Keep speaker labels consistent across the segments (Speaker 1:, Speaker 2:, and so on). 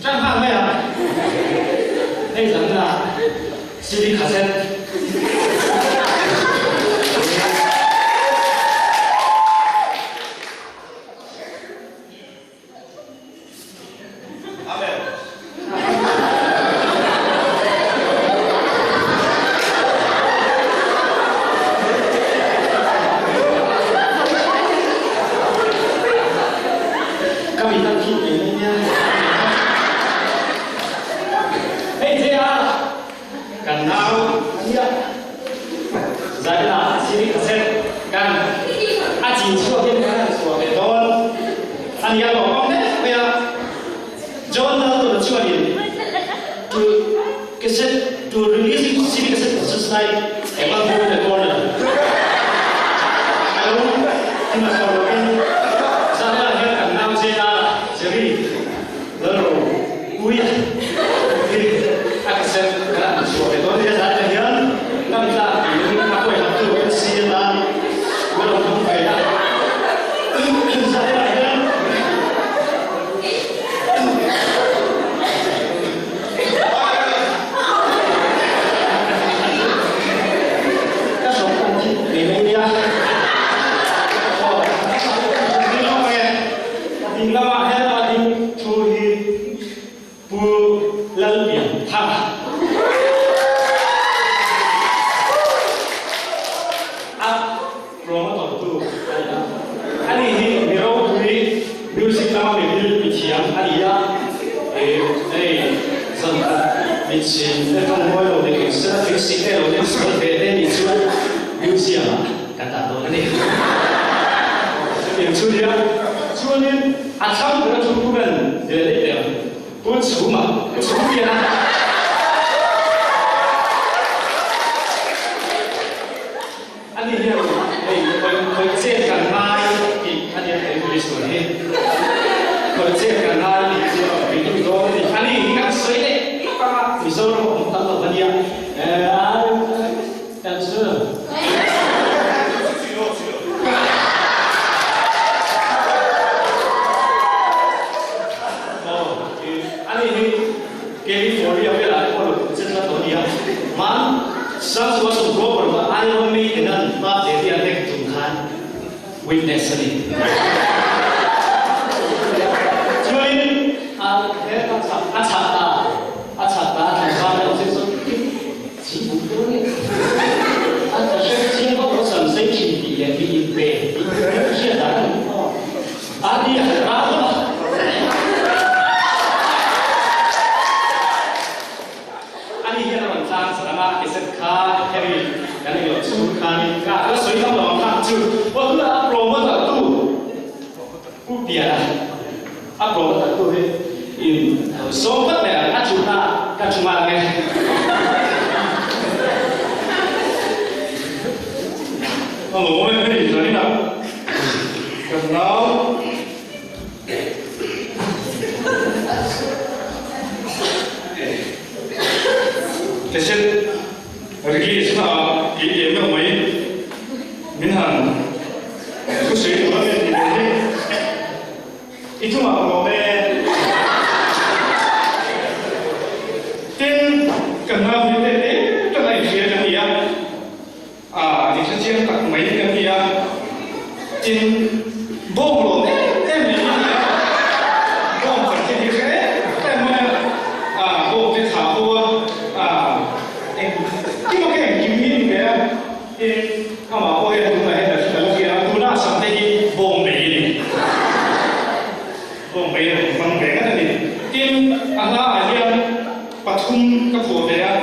Speaker 1: Ṭan nghal mai a, hei zan ah CD cassette.
Speaker 2: Amen.
Speaker 1: Ka mit a thih mai mai nia. Hei che a kan nau a nia. Zaila siri ka set kan a chin chhuak hian kan han chhuah ve dawn a nia lawm awm hle mai a. John Dalton chuanin to cassette to release siri cassette was just like a bamboo in a corner. Alo ti hmasa lovin Zaila hian kan nau JR Jerry Lalro Puia hi a cassette kan han chhuah ve dawn a nia. Zaila hian ngam tlak tiin a kawihhatu MC atan ka lo hmang ve a. Zaila hian Ka hrawk kan thih ve mai nia. Ding lamah hian a ding thu hi Pu Lalpianthanga. A promoter tu a ni a. Ani hi mi ropui music lama mi vil mi thiam a ni a. Hei zan khat mitchhin te tawng mawi lo dik eng sela thil sik te lo dik sual ve te nih chu museum ah kan dah dawn a ni. Chutiang chu nia. Chuanin a thlang ber a thu pu ben ve daih teh ang. Pu Chhuma, Pu Chhumliana. Ani hian hei khawih chet kan ngai tih a nia hei police tur hi khawih chet kan ngai tih chu a rawn tum dawn a ni. Ani hi kan sawi leh tak ang a, Mizoram a awm tam lo a nia. Kan chu. Ani hi California velah te pawh lo chet tlat tawh a nia. Hman Sam chuan sum proper kha Iron Maiden an pa te hi a nek tum khan witness a ni. Chuanin a he a chak a chak ta a chak ta a tlangval deuh chu chu chhim buk deuh a ni. A ka hre chiang vak lo sam sei thin tih leh mi inpe tih hriat dan a ni. A ni a ral a. Ani hian a rawn tlang zan ang a, cassette kha hemi kan ei loh chhung khanin ka la sawi tam lo ang kha chu aw tunah a promoter tu Pu Piana a promoter tu hi in sawm vat mai ang a thutna ka thu nghal ang e.
Speaker 3: Hello, hei zaninah kan nau. Cassette release na ah kei em deuh mai min han thusawi tur a ni tih ve hi i chungah ka lawm e. Tin, kan nau hi te te tan a inhria kan ni a. A ni hre chiang tak mai kan ni a, tin bawng lawm em em mai hi a ni a, bawng kan thil hi hre em em mai a, a bawng te thlah ho a, a eng kim a ka engkim hi a ni ve a, tin amah pawh hian tunah hian a lo hria a, tuna a sam te hi bawng nei a ni, bawng nei a rawn hmang ve ngat a ni, tin a hla ah hian pathum ka phuah ve a.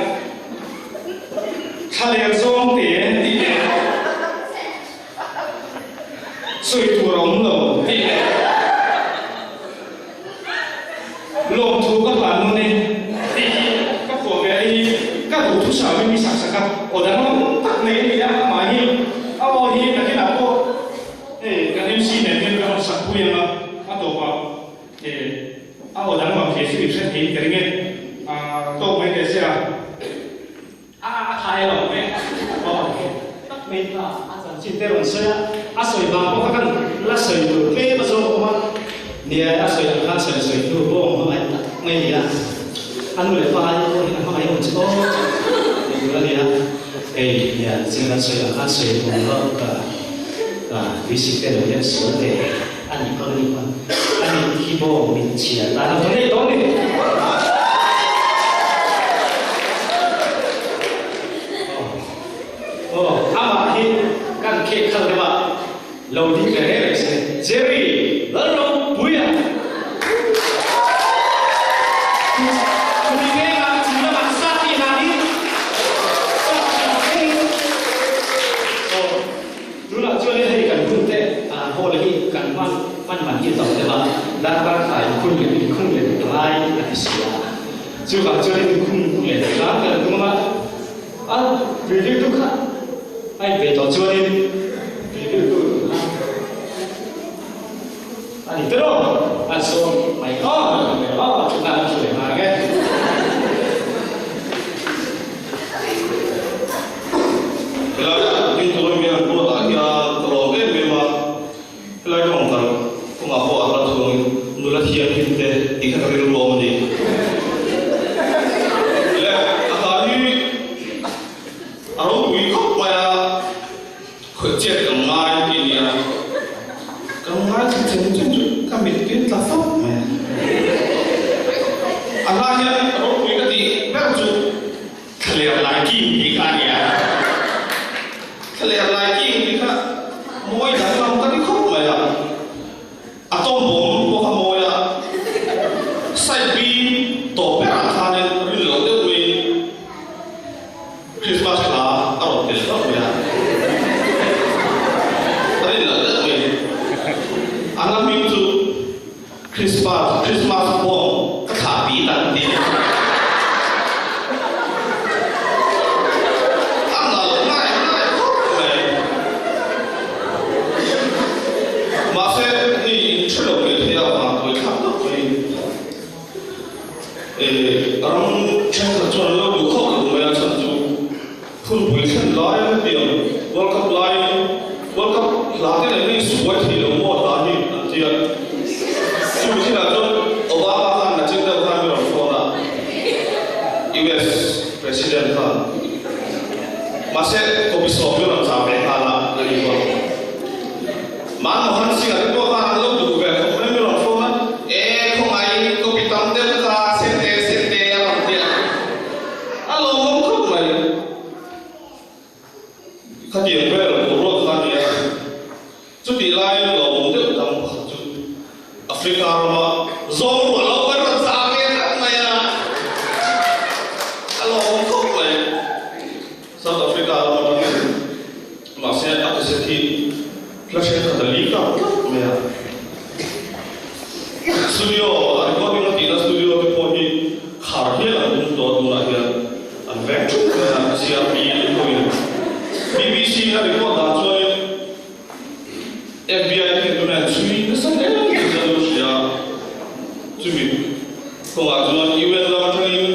Speaker 3: Thlalel zawng te tih leh sawi tur a awm lo tih leh lawmthu ka hlan nawn e tih hi ka phuah ve a hi ka duhthusam in mi sak sak a, aw danglam tak nei a ni a, amah hi a aw hi nakinah pawh hei kan MC nen hian ka rawn sak pui ang a, a tawpah a aw danglam thei chu i hre thei in ka ring e, tawk mai teh se a.
Speaker 1: A a thai lo ve aw tak mai kha a chanchin te rawn sawi a, a sawi vang pawh kha kan la sawi tur tlem a zawk awm a, nia a sawi ang khan sawi sawi hnu pawh awm hmangaih tak mai. mai a ni a, a nu leh pa ai pawh hian a hmangaih awm chu aw tih tur a ni a, hei hian zing kan sawi ang khan sawi tur lo ka tuisik te lo hian sual ve a nih pawn a nih pawn a nih hi bawng min chhiar tan a donate dawn ni. Aw amah hi kan khek khal deuh a. Lo ding ve reng reng se Jerry Lalropuia. Tui vengah chung lamah sap i hlan in sap hlan thleng in aw tunah chuan in hei kan hun te hall hi kan hman hman man hi a tam deuh a darkar kha in khun leh in khung leh a ngai a ti si a chuvang chuan in khung leh hram kan tum a A review tu kha a in ve tawh chuanin review tu kha a ni tawh an sawm mai aw aw thutna an thu leh nghal ang e.
Speaker 2: Helai a ding tur ami an ruat ah hian ka lawm em em a, helai ka awm kal kawngah pawh a hla thungin nula thianghlim te tih kha ka rilru awm a ni. Le a hla hi a ropui khawp mai a, khawih chet kan ngai tih a ni a, kan ngai thla chen chen chu ka mittui a tla fap mai a. A hla hian a ropui ka tih ber chu Thlaler lai king tih kha a ni a, thlaler lai king tih kha mawi danglam ka ti khawp mai a, a tawmbawm pawh kha mawi a, side B tawp berah khanin rin loh deuh maiin Christmas hla a rawn tel hlauh mai a, rin loh deuh maiin a hla hming chu Christmas Christmas bawng ka thlah pi ta ti. A nalh ngai ngai khawp mai. Mahse hei in hre lo leh thei a vang tawi thlak deuh mai. Eh ram thenkhat chuan an lo duh khawp lo mai a chhan chu Hunpui thlen lai a hetiang World Cup laiin World Cup hla te leh mi suai thei lo maw hla hi an ti a. Chumi thilah chuan Obama khan nachin deuh khan mi rawn phone a, US President khan. Mahse copy sawm mi rawn chah ve nghal a, a ni bawk. Manmohan Singh-a te pawh khan an lo duh ve khawp mai mi rawn phone a, E khawngaih copy tam deuh kha sente sente a rawn ti a. A lawmawm khawp mai. Khatiang vel boruak kha a ni a. Chutih laiin lawmawm deuh dang pakhat chu Africa rama zawng ruah lo ber rawn chah ve tlat mai a. A lawmawm khawp mai. South Africa ram atangin mahse a cassette hi hla thenkhat a leak out tlat mai a. Studio, a recording a tihna studio te pawh hi khar hial an tum tawh a tunah hian an veng theuh mai a, CRP te pawhin. BBC a record dan chuanin FBI te hian tunah an chhui nasa hle tih an lo hria a, chumi kawngah chuan UN lam atangin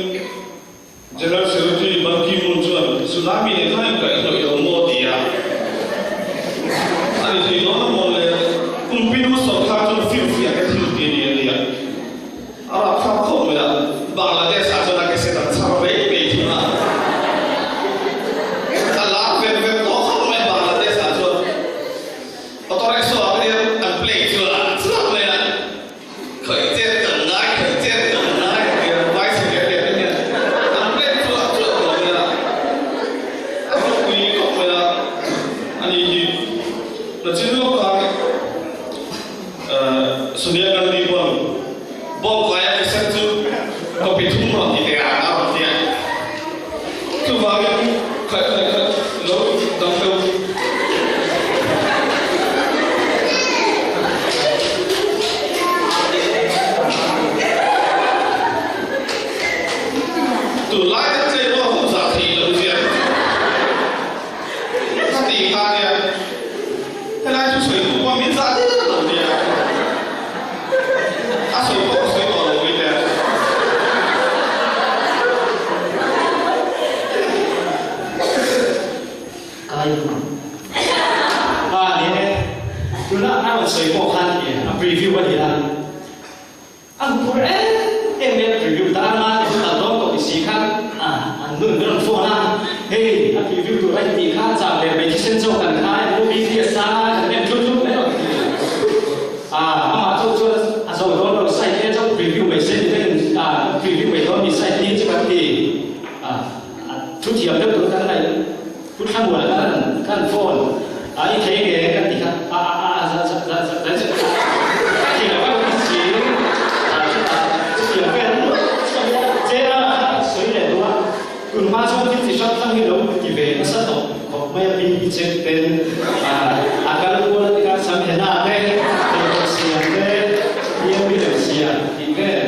Speaker 2: General Secretary Ban Ki-moon chuan tsunami nen khan inkaihhnawih lo maw ti a, a ni thei dawn a maw le? Kumpinu sawrkar chuan firfiak te thil ti a ni a nia. A rapthlak khawp mai a, Bangladesh ah chuan a ke set an chhar vei vei thung a. A lar vet vet tawh khawp mai Bangladesh ah chuan. Auto rickshaw ah te hian an play chu a chhuak mai a. Khawih chet kan ngai, khawih chet kan ngai ti a vai chhe leh leh te hian an let chuah chuah tawh mai a, a ropui khawp mai a, ani hi Nachin lawk khan Sonia Gandhi pawn bawng kaia cassette chu copy thum rawn ti teh ang a rawn ti a, chuvangin khaih khaih khaih lo dang deuh. Tunlai kan chei pawh hun zah theih lo zia ka ti kha nia, helai chu sawi duh pawh min zah der lo nia, a sawi pawh ka sawi tawh lo mai te.
Speaker 1: Kai a ni e, tuna a rawn sawi pawh khan a preview a ni a, a phur em em mai a preview. Preview ta anga kan kal dawn tawh ti si khan an nun min rawn phone a, hei a preview tur a intih kha chak leh mai thisen chaw kan khai movie hi a sang a kan en tlut tlut mai rawn ti a, amah chauh chuan a zo dawn lo site e chauh preview mai se ti vekin preview mai dawn mi site hi chu kan ti a, thu thiam deuh tur kan ngaih Pu Thlamuana khan kan phone a i thei nge kan ti kha a a a za za za za za a thei lo kan ti si a chutah chutiang vel che a sawi leh duh a tun hma chuan thil chi hrang hrang hi lo ti ve nasa tawh khawp mai a bing i check ten a kal kual a ti kha sam hena te eitur siam te biang mi lem siam tih vel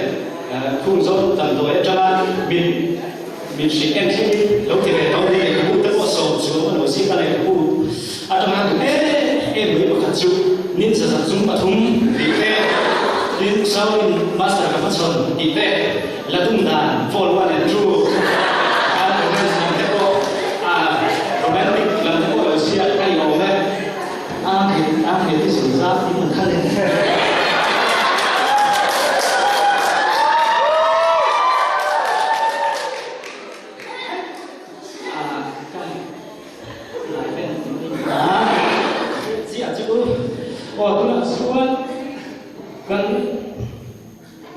Speaker 1: khung zawng damdawi atanga min Min hrilh em thlengin lo ti ve tho ni lehkhabu te pawh sawm chuang a lo zing a lehkhabu atanga duh em em mai pakhat chu ninja zakzum pathum tih te, tin Shaolin Master ka hmachhawn tih te, la dum dan Vol one and two khan romance lam te pawh a romantic lam te pawh lo ziak a ni awm e. A nghet a nghet i zung zat in an kha le.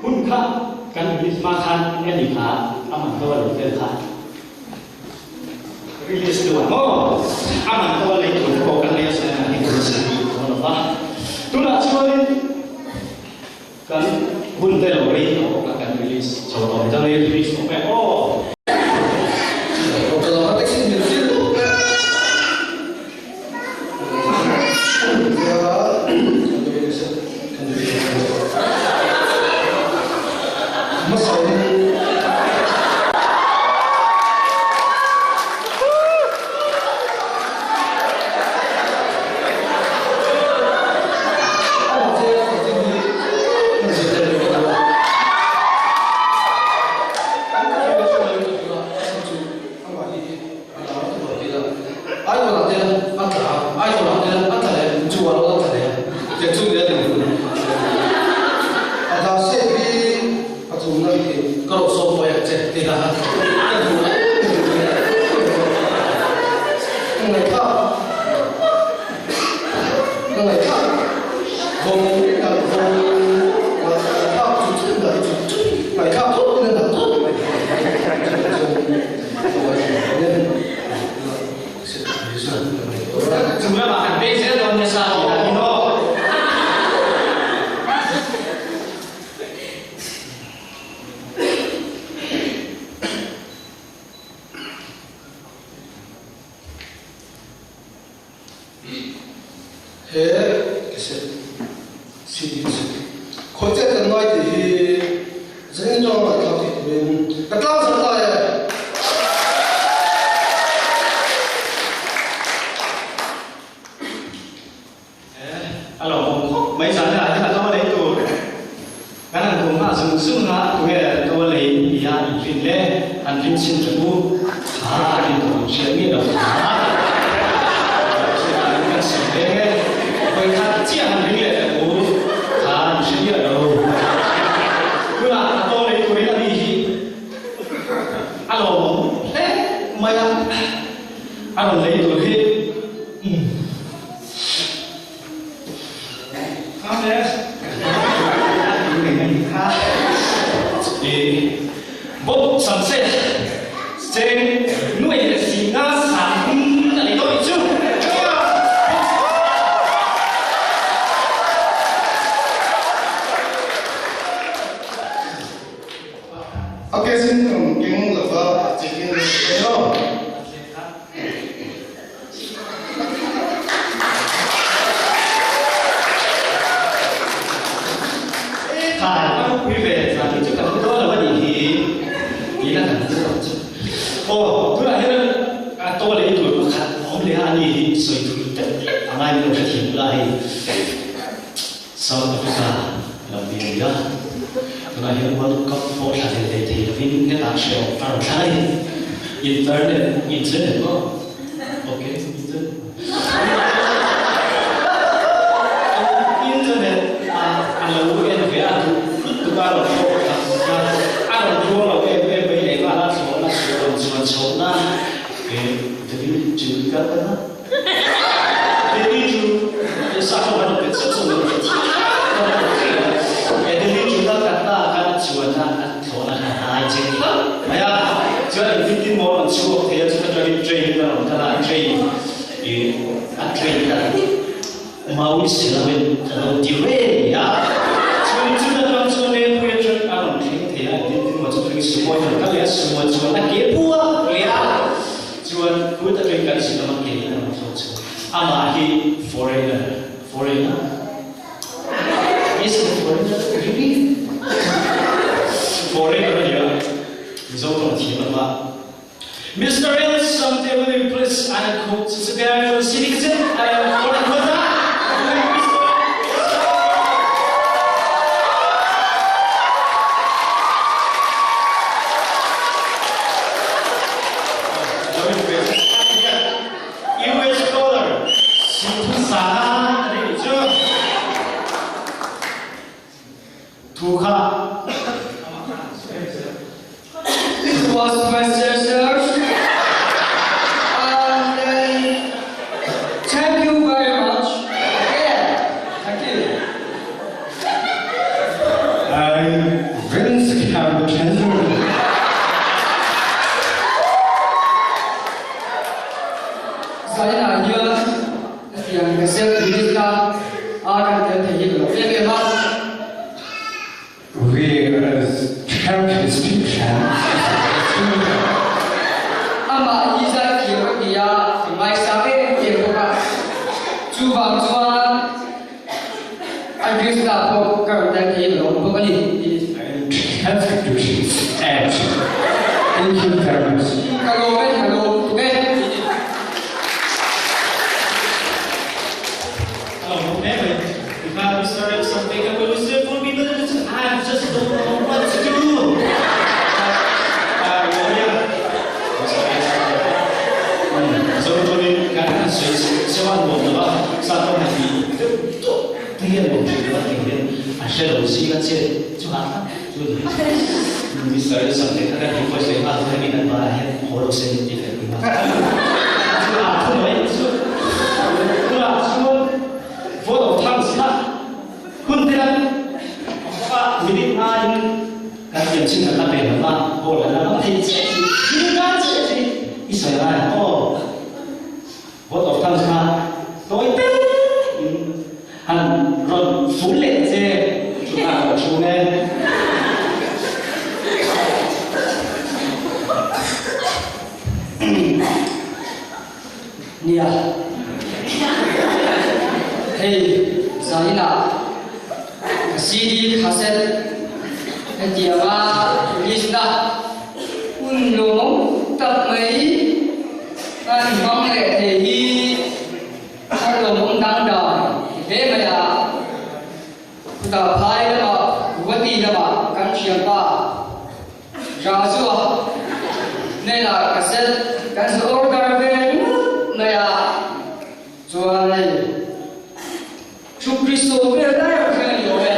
Speaker 1: Hun kha kan release hma khan Annie kha a man to a lo tel kha. Release duh ang maw? A man to a lei tur te pawh kan lei a sawi ang hi tur a sawi duh dawn lo va. Tunah chuanin kan hun te lo rei tawh bawk a kan release chho tawh ni dawn e, release awm e aw.
Speaker 4: Aizawl-ah te a tla a, Aizawl-ah te a tla leh, Jual-ah a tla leh a, tiang chu nia ding hun. A tla sep hi a chung na hi ka rawn sawm pawi ang che ti a, ka duh em em mai a. Ka ngaihthlak, ka ngaihthlak vawng vawng ngaihthlak chu chu chu chu ngaihthlak thawt in a nalh thawt mai.
Speaker 1: Chung lamah kan pek zel dawn nasa tih dan hi maw?
Speaker 4: He cassette CD chu khawi chet kan ngai tih hi zanin atanga ngaihthlak theih turin ka tlangzarh ta e.
Speaker 1: A lawmawm khawp mai zan ah hian a to lei tur kan han kum nghah zung zung a tunge to lei nia in rin le han rin chhin tha u kha a rin tur an hriat miah lo kha kan sawi ve nge hawi khat chiah han ring leh teh u kha an hre miah lo tunah a to lei turin a ni hi a lawmawm hle mai a a rawn lei tur hi Bawk sunset cheng nuai leh singa sang a ni dawn chu.
Speaker 4: A case in rawn keng lova check in a ni lo.
Speaker 1: Khai, a ropui ve, zan hi chu ka hmu dawn lo a nih hi, tiin a kan zawt chu. Aw, tunah hian a taw lei tur pakhat awm leh a ni hi sawi thui deuh hlek a ngai min lo hrethiam ula hei. South Africa lo ni a ni a, tunah hian World Cup pawh thla hlel hlei thei lovin hetah hrehawm a rawn thlang a ni. Internet, internet maw? Ok, internet. Internet ah a lo en ve a duh lutuk a rawn hrawk tak a, a. rawn tluang lo em em mai leh nghal a, thlawhna chu a rawn chuan chhohna Delhi chu kal ka na. Delhi chu sa ho an rawn bet sauh sauh mai ka hre thiam. Delhi chu kal ka na khan a chuanna a thlawhna kha a hnai cheng hlauh mai a. Chuan engtin tin maw a rawn chhuak thei a, chuta tangin train in a rawn kal a, train a train kal Maui siloin ka lo ti reng a, chuan chuta tang chuan Lengpui atang a rawn thleng thei a, engtin tin maw chu thleng sumo in a rawn kal leh a, sumo chuan a ke puak leh a, chuan kut atangin kan sin lama ke in a rawn thlawk chhuak. Amah hi foreigner, foreigner? Is a foreigner really? Foreigner a ni a, Mizo tawng thiam lama. Mister L Sangte will impress an coach Secretary Citizen for the quota. US dollar singthum sanga ani chu thu kha.
Speaker 5: It was my sisters and then thank you very much again. Thank you.
Speaker 6: I Vince Campbell.
Speaker 5: Zainah hian hetiang ka self release na a kan tel thei hi ka lo em em a.
Speaker 6: We as Turkish people
Speaker 5: Amah hi zaithiam ka ti a, ka ngaisang em em bawk a. Chuvang chuan a Krista pawh ka rawn tel thei ka lawm bawk a ni.
Speaker 6: Thank you very much.
Speaker 5: Ka lawm e, ka lawm tuk e.
Speaker 1: Ka lawm hle mai. If I started something I will say for me but I just don't know what to do. So tunin kan han sawi chuan nuam lo a, sa pawh han ti deuh tawp te hian nuam thin lo a tih hian a hre lo zing a chet chu a tak chu a ni. Mister Something kha kan request leh nghal hemi kan banah hian haw lo se min ti leh nghal. Chu a thu mai chu tunah chuan Vote of thanks kha hun te lan a minute hmain kan pian chin kan la pe lo va, vote an la hmang thei chiah chi, minute hma chiah chi i sawi lai ang aw. Vote of thanks kha tawi te in han rawn ful leh che chutah ka lo chhung e.
Speaker 5: Nia, hei zaninah ka CD cassette hetianga release na hun lawmawm tak mai kan hmang leh thei hi a lawmawm dangdai hle mai a. Chutah phai lamah Guwahati lamah kan thianpa Raju-a hnenah cassette kan zu order ve ringawt mai a, chuan hei Thupri sawm vel lai ang khan a ni awm e.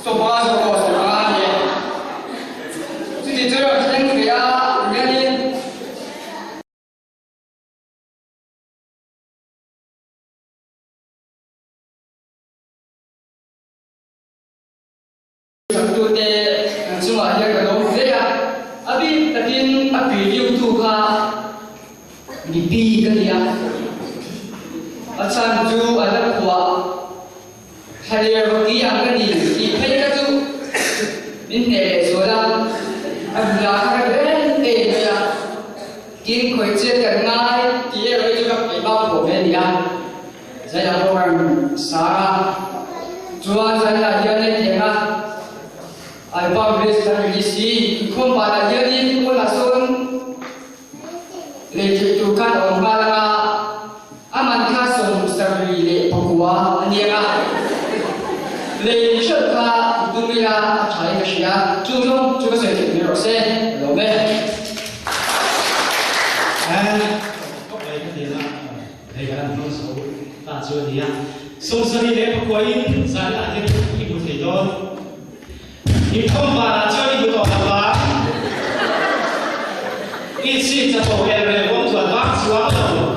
Speaker 5: Sawpa zawk aw sawpa a ni e. Chuti chu rawn thleng ve a, hianin. Tute kan chungah hian ka lawm hle a, a bik takin a preview tu kha mipi ka ni a, a chhan chu a la phuah thlaler vaki ang ka ni tih phei kha chu min hneh leh zual a, a hla kha ka duh em em mai a, tin khawih chet kan ngai tih erawh hi chu ka keimah phuah ve a ni a. Zaila pawh kan sang a, chuan Zaila hian hetiang a album release kan release hi inkhawm banah hianin Paul-a sawn lei theih tur khan a awm nghal ang a, a man kha 79 a ni ang a, lei hreuh kha tum ila a tha in ka hria, chu zawng chu ka sawi theih mai rawh se, ka lawm e.
Speaker 1: Hei kan han hmang zo ta chu a ni a, 76 in zan ah hian i hmu thei dawn. Inkhawm vanah chuan i hmu tawh lo vang. I seat chapo el rel kawng chuan vang chuang lo.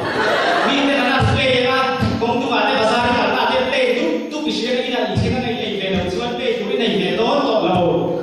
Speaker 1: Miten an han play a, kawng tumah te bazar i kalna te play dup dup i hria ka inah i thleng a nei ve lo chuan play tur i nei ve dawn tawh lo.